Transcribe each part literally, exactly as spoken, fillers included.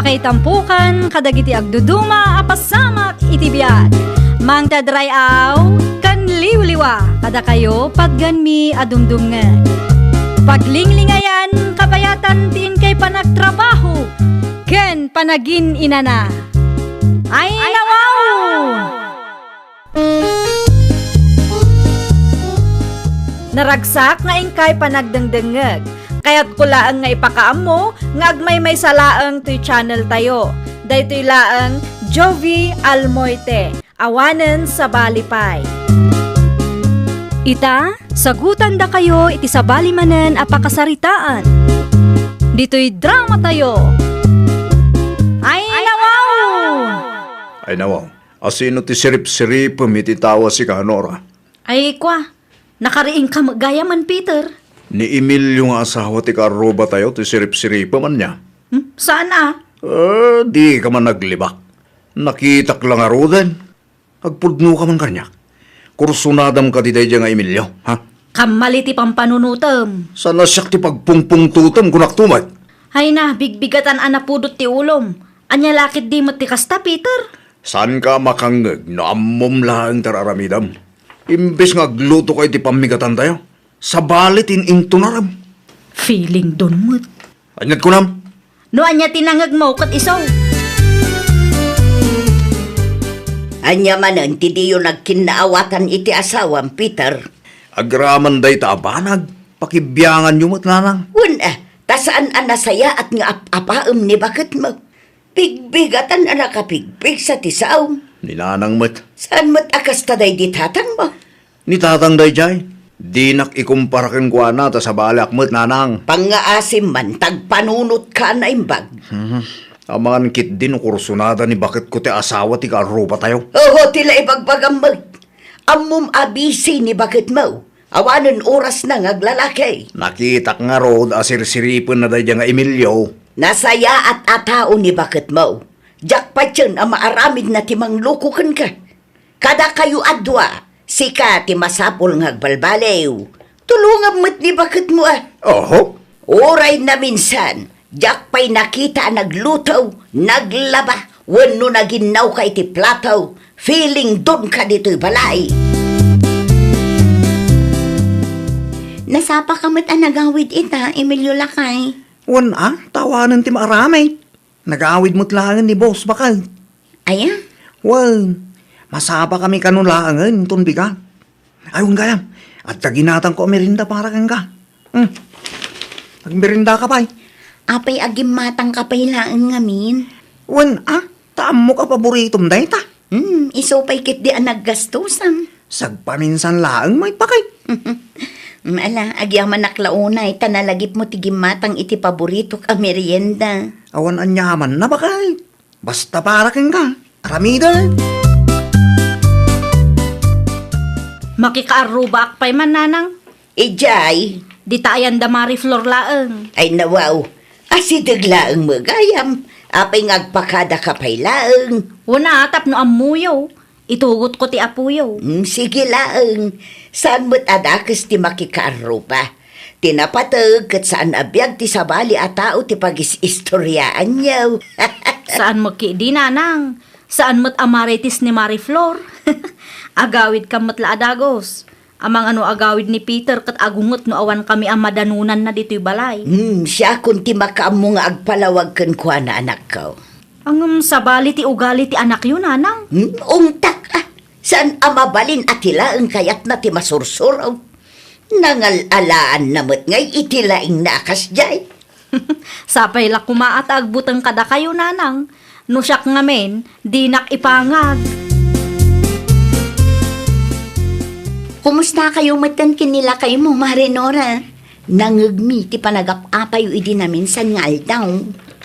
Kaitampukan kadagiti agduduma a pasamak iti biag. Mangted ray-aw ken liwliwa kadakayo patgenmi a dumdumngeg. Paglinglingayan kabayatan ti inkay panagtrabaho ken panagin-inana. Ay, nawaw! Naragsak nga inkay panagdengdengngeg. Kayatko laeng nga ipakaammo nga agmaymaysa laeng toy channel tayo. Daytoy laeng Jovie Almoite, awanen sabali pay. Ita, sagutandakayo iti sabali manen a pakasaritaan. Ditoy drama tayo. Ay, nawaw! Ay, nawaw. Asino ti siripsiripem iti tao a sika, Nora? Ay, kua, nakariingka met gayamen, Peter. Ni Emilio nga asawa ti kaarrubatayo ti siripsiripem ania? Hmm? Saan a? Eh, dika man naglibak. Nakitak la ngaruden. Agpudnoka man kaniak. Kursunadam kadi daydiay nga Emilio, ha? Kammali ti pampanunotem. Saan a siak ti pagpungpungtotem, kunak tumet. Ay na, bigbigatan a napudot ti ulom. Ania la ketdi met ti kasta, Peter? Saanka a makangngeg no ammom laeng ti ar-aramidem. Imbes nga aglutoka iti pammigatantayo, sabali ti in-intunarem. Feeling don met. Ania't kunam? No ania ti nangngegmo ket isu. Ania manen ti diyo nagkinnaawatan iti asawam, Peter? Agraman dayta a banag, pakibianganyo met, nanang. Wen, a, ta saan a nasayaat nga ap-apaem ni baketmo. Bigbigatan a nakabigbigsa ti saom. Ni nanang met. Saan met a kasta daydi tatangmo? Ni tatang daydiay, dinak ikumpara kenkuana ta sabaliak met, nanang. Pangngaasim man, ta agpanunotka a naimbag. Hmm. Amangan ketdi no kursunada ni baketko ti asawa ti kaarrubatayo. Oho, ti la ibagbagam met. Ammom a busy ni baketmo. Awanen orasna nga aglalaki. Nakitak ngarud a sirsiripenna daydiay nga Emilio. Nasayaat a tao ni baketmo. Diak patien a maaramidna ti mangloko kenka. Kadakayo a dua, sika ti masapul nga agbalbaliw. Tulongam met ni baketmo a. Oho. Uray naminsan, diak pay nakita a nagluto, naglaba, wenno naginnawka iti plato, feeling donka ditoy balay. Nasapaka met a nagawid ita, Emilio lakay. Wen a, ta awanen ti maaramid. Nagawid met laengen ni Boss, baket. Aya? Wen, masapakami kano laengen inton bigat. Ay, wen gayam, adda ginatangko a merienda para kenka. Hmm. Agmeriendaka pay. Apay a gimmatangka pay laeng ngamin? Wen a, ta ammok a paboritom dayta. Hmm, isu pay ketdi a naggastusam. Sagpaminsan laeng met, baket. Ala, agyamanak la unay ta nalagipmo ti gimmatang iti paboritok a merienda. Awan aniamanna, baket. Basta para kenka, aramidek. Makikaarrubaak pay man, nanang. Idiay. Dita ayan da Marie Flor laeng. Ay, nawaw. Asideg laeng met gayam. Apay nga agpakadaka pay laeng? Wen a, tapno ammoyo. Itugotko ti apoyo. Mm, sige laeng. Saan met a dakes ti makikaarruba. Ti napateg ket saan a biag ti sabali a tao ti pagis-istoriaanyo. Saan met ketdi, nanang. Saan met a Marites ni Marie Flor. Agawidkam met la a dagus. Amangan no agawid ni Peter ket agunget no awankami a madanonanna ditoy balay. Hmm, siakon ti makaammo nga agpalawag kenkuana, anakko. Ngem sabali ti ugali ti anakyo, nanang? Hmm, ungtak a. Saan a mabalin a ti laeng kayatna ti masursuro. Nangal-alaanna met ngay iti laingna a kasdiay. Sapay la koma a ta agbuteng kadakayo, nanang. No siak ngamin, dinak ipangag. Kumustakayo metten ken ni lakaymo, Mare Nora? Nangngegmi ti panagap-apayo idi naminsan nga aldaw.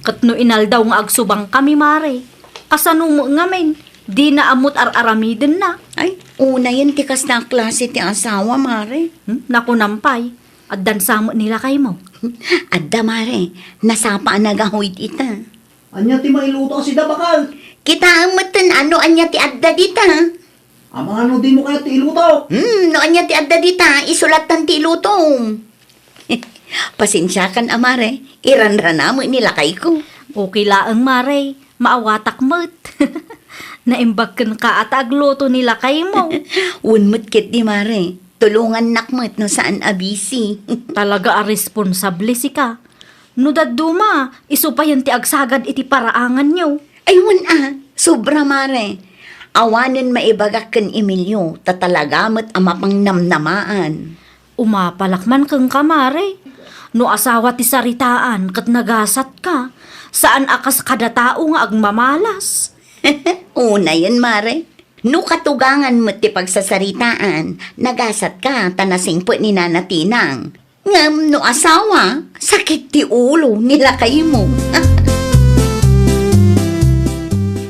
Ket no inaldaw nga agsubangkami, Mare, kasano met ngamin? Dina ammo't ar-aramidenna. Ay, unayen ti kasta a klase ti asawa, Mare. Hmm? Nakunam pay, addan sa met ni lakaymo? Adda, Mare. Nasapa a nagawid ita. Ania ti mailuto a sida, baket? Kitaem metten no ania ti adda dita. Amangan no dimo kayat ti iluto? Hmm, no ania ti adda dita, isu lattan ti ilutom. Pasensiakan a, Mare. Iranrana met ni lakayko. Okay laeng, Mare. Maawatak met. Naimbag kenka a ta agluto ni lakaymo. Wen met ketdi, Mare. Tulongannak met no saan a busy. Talaga a responsable sika. No dadduma, isu payen ti agsagad iti paraanganyo. Ay, wen a, sobra, Mare. Awanen maibagak ken Emilio, ta talaga met a mapangnamnamaan. Umapalak man kenka, Mare. No asawa ti saritaan ket nagasatka, saan a kas kada tao nga agmamalas. Unayen, Mare. No katugangan met ti pagsasaritaan, nagasatka ta nasingpet ni Nana Tinang. Ngem no asawa, sakit ti ulo ni lakaymo.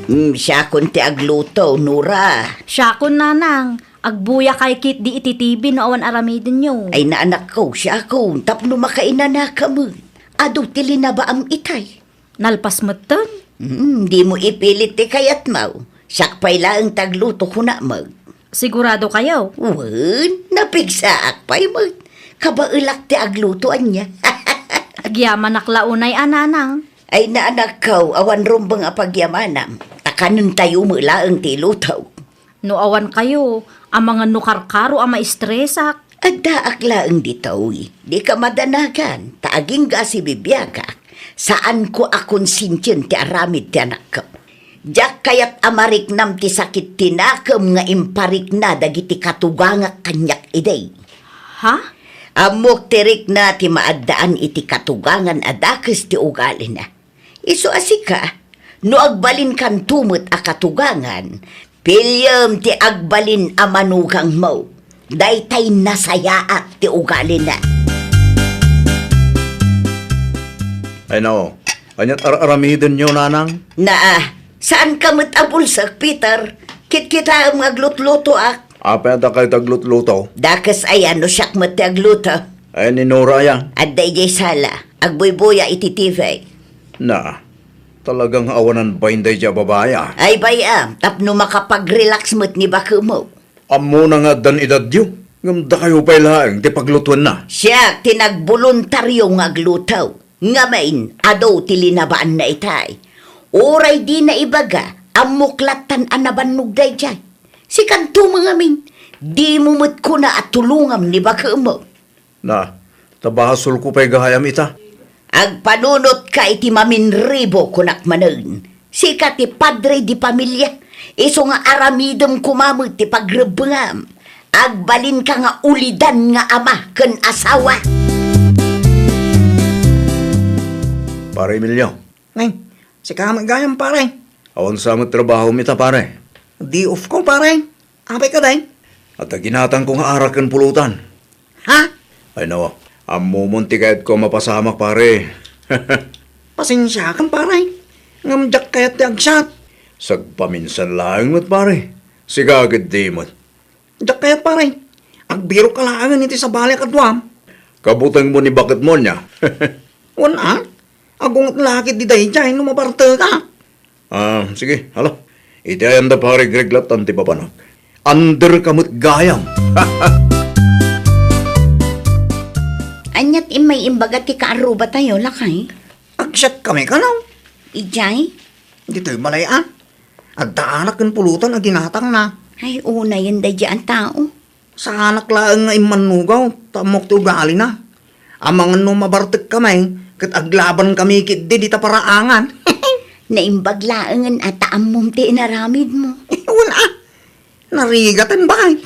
Mm, siakon ti agluto, Nora. Siakon, Nanang. Agbuyakay ketdi iti T V no awan aramidenyo. Ay, naanakko, siakon, tapno makainanaka met. Adu ti linabaam itay. Nalpas metten? Mm, dimo ipilit ti kayatmo. Siak pay laeng ti agluto, kunak met. Sigurado kayo? Wen, napigsaak pay met. Kabaelak ti agluto ania. Agyamanak la unay a, Nanang. Ay, naanakko, awan rumbeng a pagyamanam. Ta kanentayo met laeng ti iluto. No awan kayo, amangan no karkaro a maistresak. Addaak laeng ditoy, dika madanagan, ta agingga a sibibiagak, saanko a konsensien ti aramid ti anakko. Diak kayat a mariknam ti sakit ti nakem nga imparikna dagiti katugangak kaniak idi. Ha? Ammok ti rikna ti maaddaan iti katugangan a dakes ti ugalina. Isu a sika, no agbalinkanto met a katugangan, piliem ti agbalin a manugangmo. Daytay nasayaat ti ugalina. Ay, nao, aniat ar-aramidenyo, Nanang? Naa, saanka met a bulsek, Peter. Kitkitaem nga aglutlutoak. Apay a dakay ti aglutluto? Dakes aya no siak met ti agluto. Ay, ni Nora aya? Adda idiay sala. Agbuybuya iti T V. Na, talagang awanan bain daydiay a babai, a. Ay, bay-am, tapno makapag-relax met ni bakemo. Ammona nga addan edadyo, ngem dakayo pay laeng ti paglutuenna. Siak ti nagboluntario nga agluto. Ngamin, adu ti linabaanna itay. Uray dina ibaga, ammok lattan a nabannog daydiay. Sikanto ngamin, dimo met kuna a tulongam ni bakemo. Na, ta basolko pay gayam ita. Agpanunotka iti maminribo, kunak manen. Sika ti padre di pamilia, isu nga aramidem koma met ti pagrebbengam. Agbalinka nga ulidan nga ama ken asawa. Pare Emilio. Neng, sika met gayam, pare. Awan sa met trabahom ita, pare? Day off ko, pare. Apay kadi? Adda ginatangko nga arak ken pulutan. Ha? Ay, nawa. Ammomon ti kayatko a mapasamak, pare. Pasensiakan, pare. Ngem diak kayat ti agsat. Sagpaminsan laeng met, pare. Sika ketdi met. Diak kayat, pare. Agbirokka laengen iti sabali a kaduam. Kabutengmo ni baketmo ania? Wen a. Agunget la ketdi daydiay no mabarteka. Ah, sige, hala. Iti ayanda, pare Greg, lattan ti papanak. Underka met gayam. Aniat immay imbaga ti kaarrubatayo, lakay? Agsiatkami kano? Idiay? Ditoy balay a. Adda arak ken pulutan a ginatangna. Ay, unayen daydiay a tao. Saanak laeng nga immannugaw, ta ammok ti ugalina. Amangan no mabartekkami, ket aglabankami ketdi dita paraangan. Naimbag laengen a ta ammom ti inaramidmo. Wen a, narigaten, bay.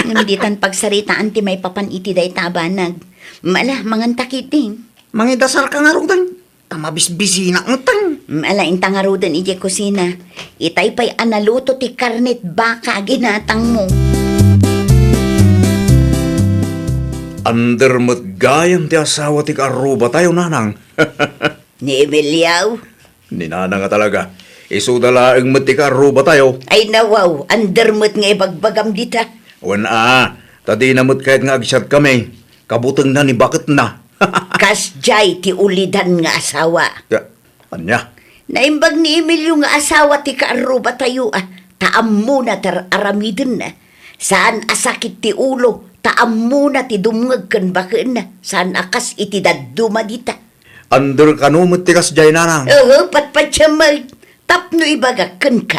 Ngem ditan pagsaritaan ti maipapan iti dayta a banag. Mala, manganta ketdi. Mangidasarka ngaruden. Ta mabisbisinak ngaruden. Mm, ala, inta ngaruden idiay kusina. Itay pay a naluto ti karnet baka a ginatangmo. Under met gayam ti asawa ti kaarrubatayo, nanang. Ni Emilio? Ni nanang a talaga. Isuda laeng met ti kaarrubatayo. Ay, nawaw, under met nga ibagbagam dita. Wen a, ta dina met kayat nga agsiatkami. Kabutengna ni baketna. Kasdiay ti ulidan nga asawa. Ya, ania? Naimbag ni Emilio nga asawa ti kaarrubatayo a, ta ammona ti ar-aramidenna. Saan a sakit ti ulo, ta ammona ti dumngeg ken bakenna. Saan a kas iti dadduma dita. Under kano met ti kasdiay, nanang? Oo, patpatiamek. Tapno ibagak kenka,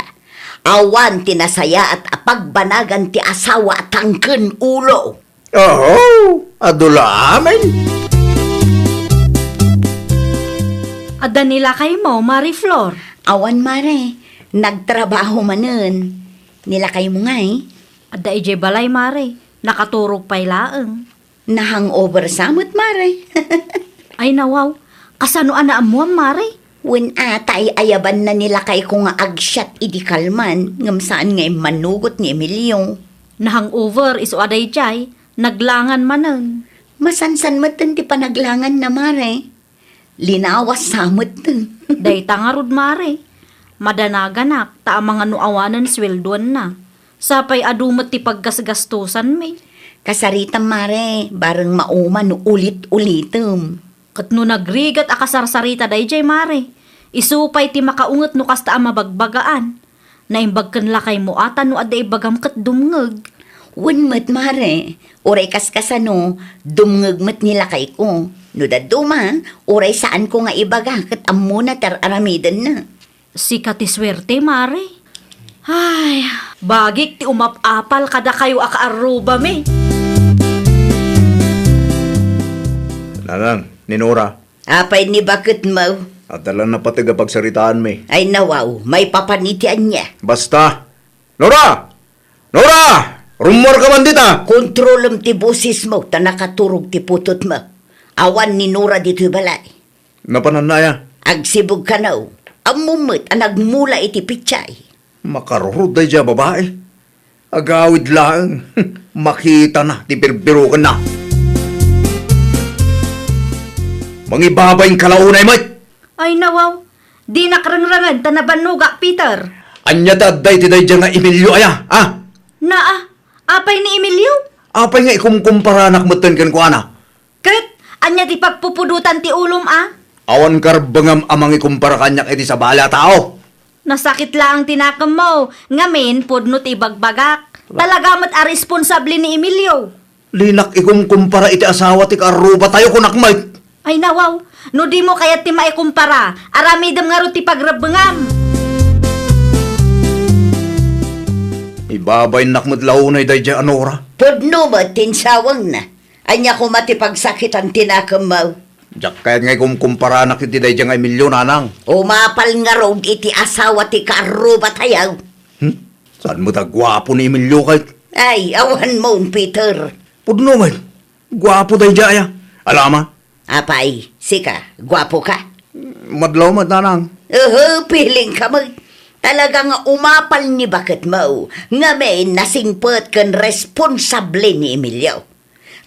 awan ti nasayaat a pagbanagan ti asawa a tangken ulo. Oho, adu la amin. Adda ni lakaymo, Mari Flor? Awan, Mare. Nagtrabaho manen. Ni lakaymo ngay? Adda idiay balay, Mare. Nakaturog pay laeng. Na-hangover sa met, Mare. Ay, nawaw. Kasano a naammuam, Mare? Wen a, ta ay-ayabanna ni lakayko nga agsiat idi kalman, ngem saan nga immanugot ni Emilio. Na-hangover, isu a daydiay, naglangan manen. Masansan metten ti panaglanganna, Mare. Linawas sa met. Dayta ngarud, Mare. Madanaganak ta amangan no awanen sueldoanna. Sapay adu met ti paggasgastosanmi. Kasaritam, Mare, bareng mauma no ulit-ulitem. Ket no nagrigat a kasarsarita daydiay, Mare, isu pay ti makaunget no kasta a mabagbagaan. Naimbag ken lakaymo a ta no adda ibagam ket dumngeg. Wen met, Mare, uray kaskasano, dumngeg met ni lakayko. No dadduma, uray saanko nga ibaga ket ammona ti ar-aramidenna. Sika ti suerte, Mare. Ay, bagik ti umap-apal kadakayo a kaarrubami. Nanang, ni Nora. Apay ni baketmo? Adda la napateg a pagsaritaanmi. Ay, nawaw, maipapan iti ania? Basta! Nora! Nora! Rummuarka man dita! Kontrolem ti bosesmo ta nakaturog ti putotmo. Awan ni Nora ditoy balay. Napananna aya? Agsibug kano. Ammom met a nagmula iti pitsay. Makarurod daydiay a babai. Agawid laeng, makitana ti birbirokenna. Mangibabain ka la unay met! Ay, nawaw, dinak rengrengen ta nabannogak, Peter. Ania ti adda iti daydiay nga Emilio aya, ha? Naa, apay ni Emilio? Apay nga ikumkumparanak metten kenkuana? Ket ania ti pagpupudotan ti ulom a? Awan karbengam a mangikumpara kaniak iti sabali a tao. Nasakit laeng ti nakemmo, ngamin pudno ti ibagbagak. Talaga met a responsable ni Emilio. Dinak ikumkumpara iti asawa ti kaarrubatayo, kunak met. Ay, nawaw, no dimo kayat ti maikumpara, aramidem ngarud ti pagrebbengam. Ibabainnak met la unay daydiay a Nora. Pudno met ti insawengna. Ania koma ti pagsakitan ti nakemmo? Diak kayat nga ikumkumparanak iti daydiay nga Emilio, nanang. Umapal ngarud iti asawa ti kaarrubatayo. Hmm? Saan met a guapo ni Emilio ket? Ay, awanmon, Peter. Pudno met. Guapo daydiay aya. Alama. Apay, sika, guapo ka? Madlaw met, nanang. Uhu, piling ka met. Talaga nga umapal ni baketmo. Ngamin, nasingpet ken responsable ni Emilio.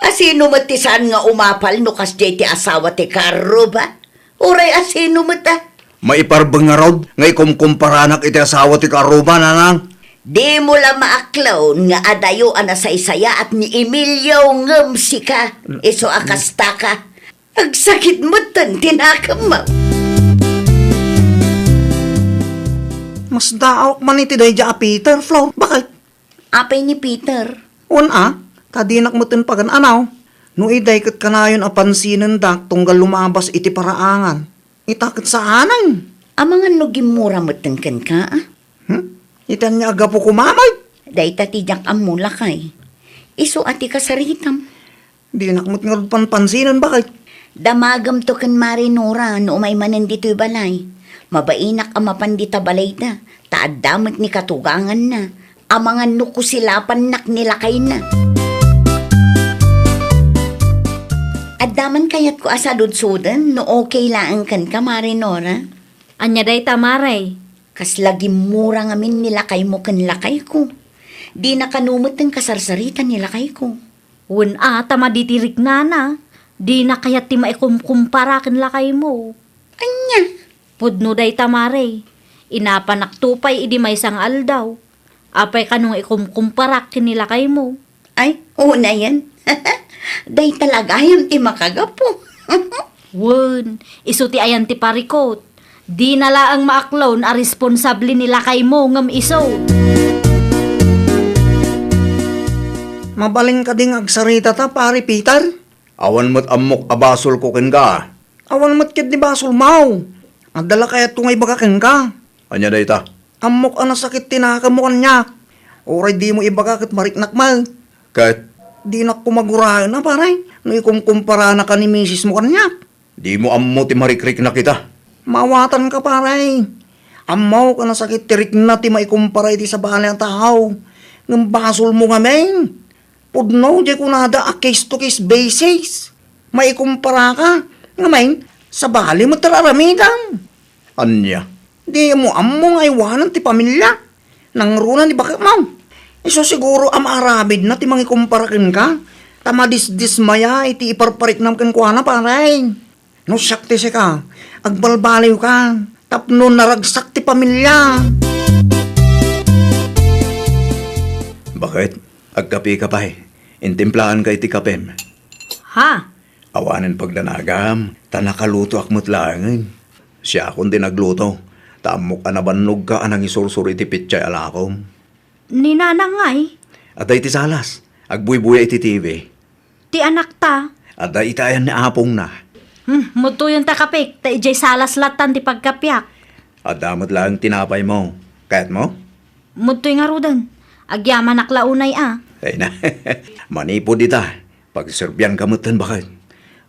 Asino met ti saan nga umapal no kasdiay ti asawa ti kaarruba? Uray asino met a? Maiparbeng ngarud nga ikumkumparanak iti asawa ti kaarruba, nanang? Dimo la maaklon nga adayo a nasaysayaat ni Emilio ngem sika, isu a kastaka. Agsakit metten ti nakemmo. Masdaawak man iti daydiay a Peter, Flor. Bakit? Apay ni Peter? Wen a, ta dinak metten pagan-anaw. No idiay ket kanayon a pansinendak tunggal lumabas iti paraangan. Ita ket saanen. Amangan no gimmura metten kenka, a? Hmm? Ita ania a gapu koma met? Dayta ti diak ammo, lakay. Isu a ti kasaritam. Dinak met ngarud panpansinen, bakit? Damagemto ken Mari Nora no umay manen ditoy balay. Mabainak a mapan dita balayda, ta adda met ni katuganganna. Amangan no kusilapannak ni lakayna. Adda man kayatko a saludsuden no okay laeng kenka, Mari Nora? Ania dayta, Mare? Kasla gimmura ngamin ni lakaymo ken lakayko. Dina kano met ti kasarsarita ni lakayko. Wen a, ta madi ti riknana. Dina kayat ti maikumkumpara ken lakaymo. Ania? Pudno dayta, Mare. Inapanakto pay idi maysa nga aldaw. Apay kano nga ikumkumparak ken ni lakaymo? Ay, unayen. Dayta la gayam ti makagapu. Wen, isu ti ayan ti parikut. Dina laeng maaklon a responsable ni lakaymo ngem isu. Mabalin kadi nga agsaritata, Pare Peter? Awan met ammok a basolko kenka. Awan met ketdi basolmo. Adda la kayatko nga ibaga kenka. Ania dayta? Ammok a nasakit ti nakemmo kaniak. Uray dimo ibaga ket mariknak met. Ket? Dinak koma guraen a, pare, no ikumkumparanaka ni misismo kaniak. Dimo ammo ti marikriknak ita. Maawatanka, pare. Ammok a nasakit ti rikna ti maikumpara iti sabali a tao. Ngem basolmo ngamin. Pudno, diay kunada a case to case basis. Maikumparaka. Ngamin, sabali met ti aramidem. Ania? Dimo ammo nga aywanen ti pamilia. Nangruna ni baketmo. Isu siguro a maaramidna ti mangikumpara kenka, ta madisdismaya iti iparpariknam kenkuana, pare. No siak ti sika, agbalbaliwka tapno naragsak ti pamilia. Baket, agkapeka pay. Intimplaanka iti kapem. Ha? Awanen pagdanagam, ta nakalutoak met laengen. Siakon ti nagluto, ta ammok a nabannogka a nangisursuro iti petsay a lakom. Ni Nanang ngay? Adda iti salas, agbuybuya iti T V. Ti anakta? Adda iti ayan ni apongna. Hmm, mudtoyonta kapek, ta idiay salas lattan ti pagkapiak. Adda met laeng tinapaymo. Kayatmo? Mudtoy ngaruden. Agyamanak la unay a. Ay na. Manipud ita, pagserbianka metten, baket.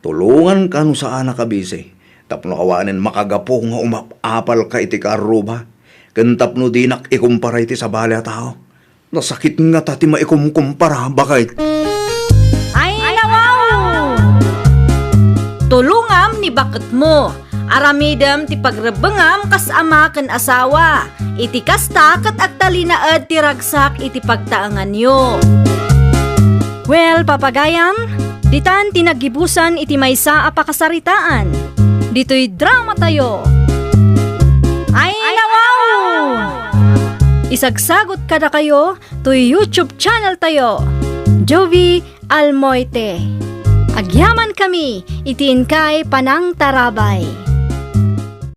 Tulonganka no saan a kabisi, tapno awanen makagapu nga umap-apalka iti kaarruba, ken tapno dinak ikumpara iti sabali a tao. Nasakit ngata ti maikumkumpara, baket. Ay, nawaw! Tulongam ni baketmo. Aramidem ti pagrebbengam kas ama ken asawa. Iti kasta, ket agtalinaed ti ragsak iti pagtaenganyo. Well, papagayam, ditan ti naggibusan iti maysa a pakasaritaan. Ditoy dramatayo. Ay, nawaw! Isagsagot kadakayo toy YouTube channel tayo, Jovie Almoite. Agyaman kami iti inkay panangtarabay.